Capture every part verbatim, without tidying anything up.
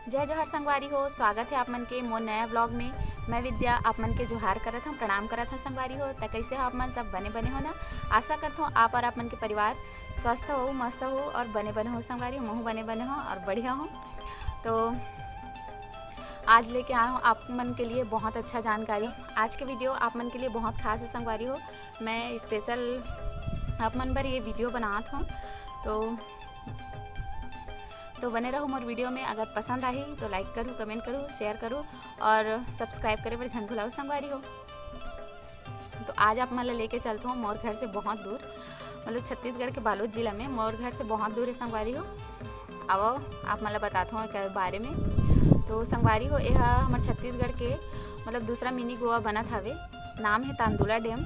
जय जोहार संगवारी हो, स्वागत है आप मन के मोर नया vlog में। मैं विद्या आप मन के जोहार करत हूँ, प्रणाम करत हूँ संगवारी हो। त कैसे हो आप मन? सब बने बने हो ना? आशा करत हूँ आप और आप मन के परिवार स्वस्थ हो, मस्त हो और बने बने हो संगवारी हो। महू बने बने हो और बढ़िया हो। तो आज लेके आया हूँ आप मन के लिए बहुत अच्छा जानकारी। आज के video आप मन के लिए बहुत खास है संगवारी हो। मैं special आप मन बर ये video बनात हूँ। तो तो बने रहो मोर video में। अगर पसंद आही तो like करू, comment करू, share करू और subscribe करे बर झन भुलाओ संगवारी हो। तो आज आप मन ला लेके चलत हूँ मोर घर से बहुत दूर, मतलब छत्तीसगढ़ के बालोद जिला में मोर घर से बहुत दूर है संगवारी हो। आवो आप मन ला बतात हूँ एकर बारे में। तो संगवारी हो, एहा हमर छत्तीसगढ़ के मतलब दूसरा mini गोवा बनत हवे। नाम है तांदुला dam।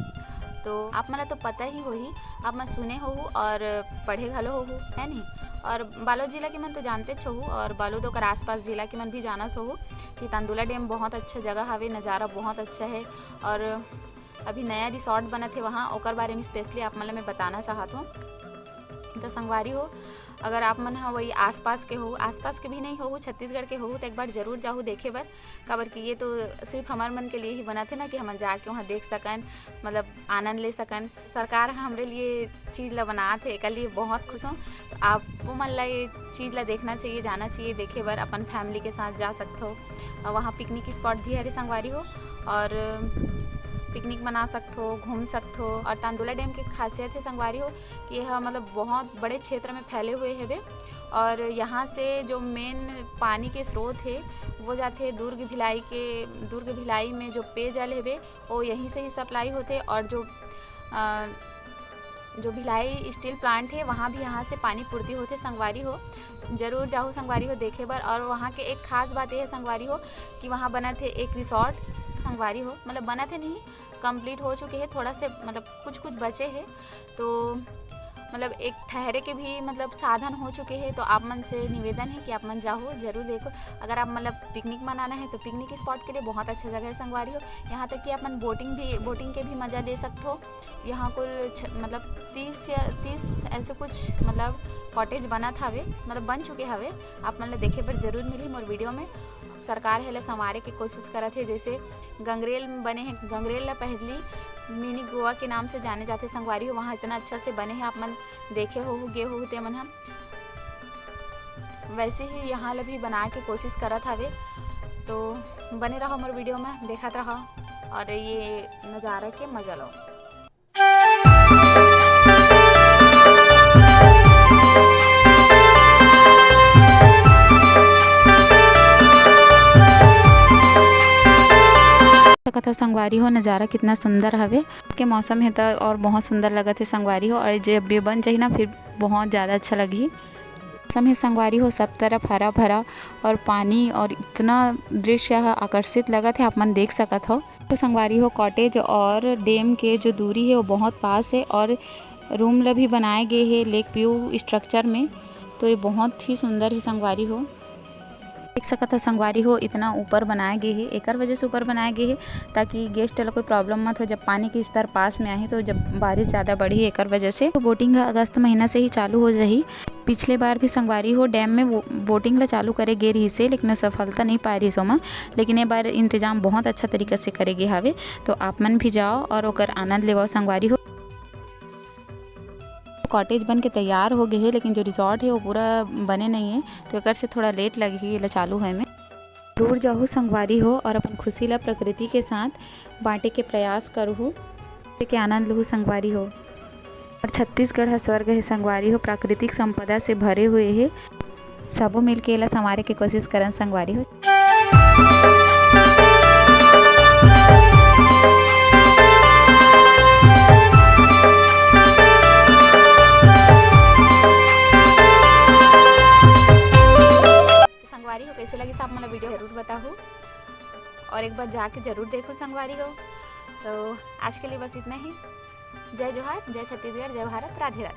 तो आप मन ला तो पता ही होही, आप मन सुने होहू और पढ़े घलो होहू, है नहीं? और बालोद जिला के मन तो जानते होहू और बालोद ओकर आसपास जिला के मन भी जानत होहू कि तांदुला dam बहुत अच्छा जगह हवे, नज़ारा बहुत अच्छा है। और अभी नया resort बनत है वहाँ, ओकर बारे में specially आप मन ला मैं बताना चाहत हूँ। तो संगवारी हो, अगर आप मन ह वही आसपास के हो, आसपास के भी नहीं हो, छत्तीसगढ़ के हो, तो एक बार जरूर जाहू देखे बर, काबर कि ये तो सिर्फ हमर मन के लिए ही बनत है ना कि हमन जाके वहाँ देख सकन, मतलब आनंद ले सकन। सरकार ह हमरे लिए चीज ला बनात है, एकर लिए बहुत खुश हूँ। तो आप मन ला ये चीज ला देखना चाहिए, जाना चाहिए देखे बर अपन family के साथ जा सकत हो। और वहाँ picnic spot भी हरे संगवारी हो, और picnic मना सकत हो, घूम सकत हो। और तांदुला dam के खासियत है संगवारी हो कि यह मतलब बहुत बड़े क्षेत्र में फैले हुए हवे। और यहाँ से जो main पानी के स्रोत है वो जाथे दुर्ग भिलाई के, दुर्ग भिलाई में जो पेयजल हवे वो यहीं से ही supply होथे। और जो अ, जो भिलाई steel plant है वहाँ भी यहाँ से पानी पूर्ति होथे संगवारी हो। जरूर जाहू संगवारी हो देखे बर। और वहाँ के एक खास बात ये है संगवारी हो कि वहाँ बनत है एक resort संगवारी हो, मतलब बनत है नहीं, complete हो चुके हैं, थोड़ा से मतलब कुछ कुछ बचे हैं। तो मतलब एक ठहरे के भी मतलब साधन हो चुके हैं। तो आप मन से निवेदन है कि आप मन जाहू, जरूर देखो। अगर आप मतलब picnic मनाना है तो picnic spot के लिए बहुत अच्छा जगह है संगवारी हो। यहाँ तक कि आप मन boating भी, boating के भी मजा ले सकते हो। यहाँ कुल छ-, मतलब तीस या तीस ऐसे कुछ मतलब cottage बनत हवे, मतलब बन चुके हवे। आप मन ला देखे बर जरूर मिलही मोर video में। सरकार हेला संवारे के कोशिश करत हे, जैसे गंगरेल में बने हैं, गंगरेल ला पहली mini गोवा के नाम से जाने जाथे संगवारी हो। वहाँ इतना अच्छा से बने हैं, आप मन देखे हो, गे हो ते मन ह। वैसे ही यहाँ ला भी बनाए के कोशिश करत हवे। तो बने रहो मोर video में, देखत रहो और ये नज़ारा के मजा लो। सकत हो संगवारी हो, नज़ारा कितना सुंदर हवे। के मौसम हे त और बहुत सुंदर लगत हे संगवारी हो, और जब ये बन जाही ना, फिर बहुत ज़्यादा अच्छा लगही। मौसम हे संगवारी हो, सब तरफ हरा भरा और पानी, और इतना दृश्य ह आकर्षित लगत हे, आप मन देख सकत हो। तो संगवारी हो, cottage और dam के जो दूरी है वो बहुत पास है, और room ला भी बनाए गए है lake view structure में। तो ये बहुत ही सुंदर है संगवारी हो। देख सकत हो संगवारी हो, इतना ऊपर बनाए गए है। एकर वजह से ऊपर बनाए गए है ताकि guest ला कोई problem मत हो, जब पानी के स्तर पास में आही तो जब बारिश ज़्यादा बढ़ी एकर वजह से। तो boating ह अगस्त महीना से ही चालू हो जाही। पिछले बार भी संगवारी हो dam में वो boating ला चालू करे गे रहिस हे, लेकिन वो सफलता नहीं पाए रहिस ओमा। लेकिन ये बार इंतजाम बहुत अच्छा तरीका से करे गे हावे, तो आप मन भी जाओ और ओकर आनंद लेवाओ संगवारी हो। Cottage बन के तैयार हो गए हे, लेकिन जो resort है वो पूरा बने नहीं है, तो एकर से थोड़ा late लगही एला चालू होए में। दूर जाहू संगवारी हो और अपन खुशी ला प्रकृति के साथ बांटे के प्रयास करहू, के आनंद लहू संगवारी हो। और छत्तीसगढ़ ह स्वर्ग हे संगवारी हो, प्राकृतिक संपदा से भरे हुए हे। सबो मिलके एला संवारे के कोशिश करन संगवारी हो। संगवारी हो, कैसे लगिस आप मन ला video जरूर बताहू, और एक बार जाके जरूर देखो संगवारी हो। तो आज के लिए बस इतना ही। जय जोहार, जय छत्तीसगढ़, जय भारत, राधे राधे।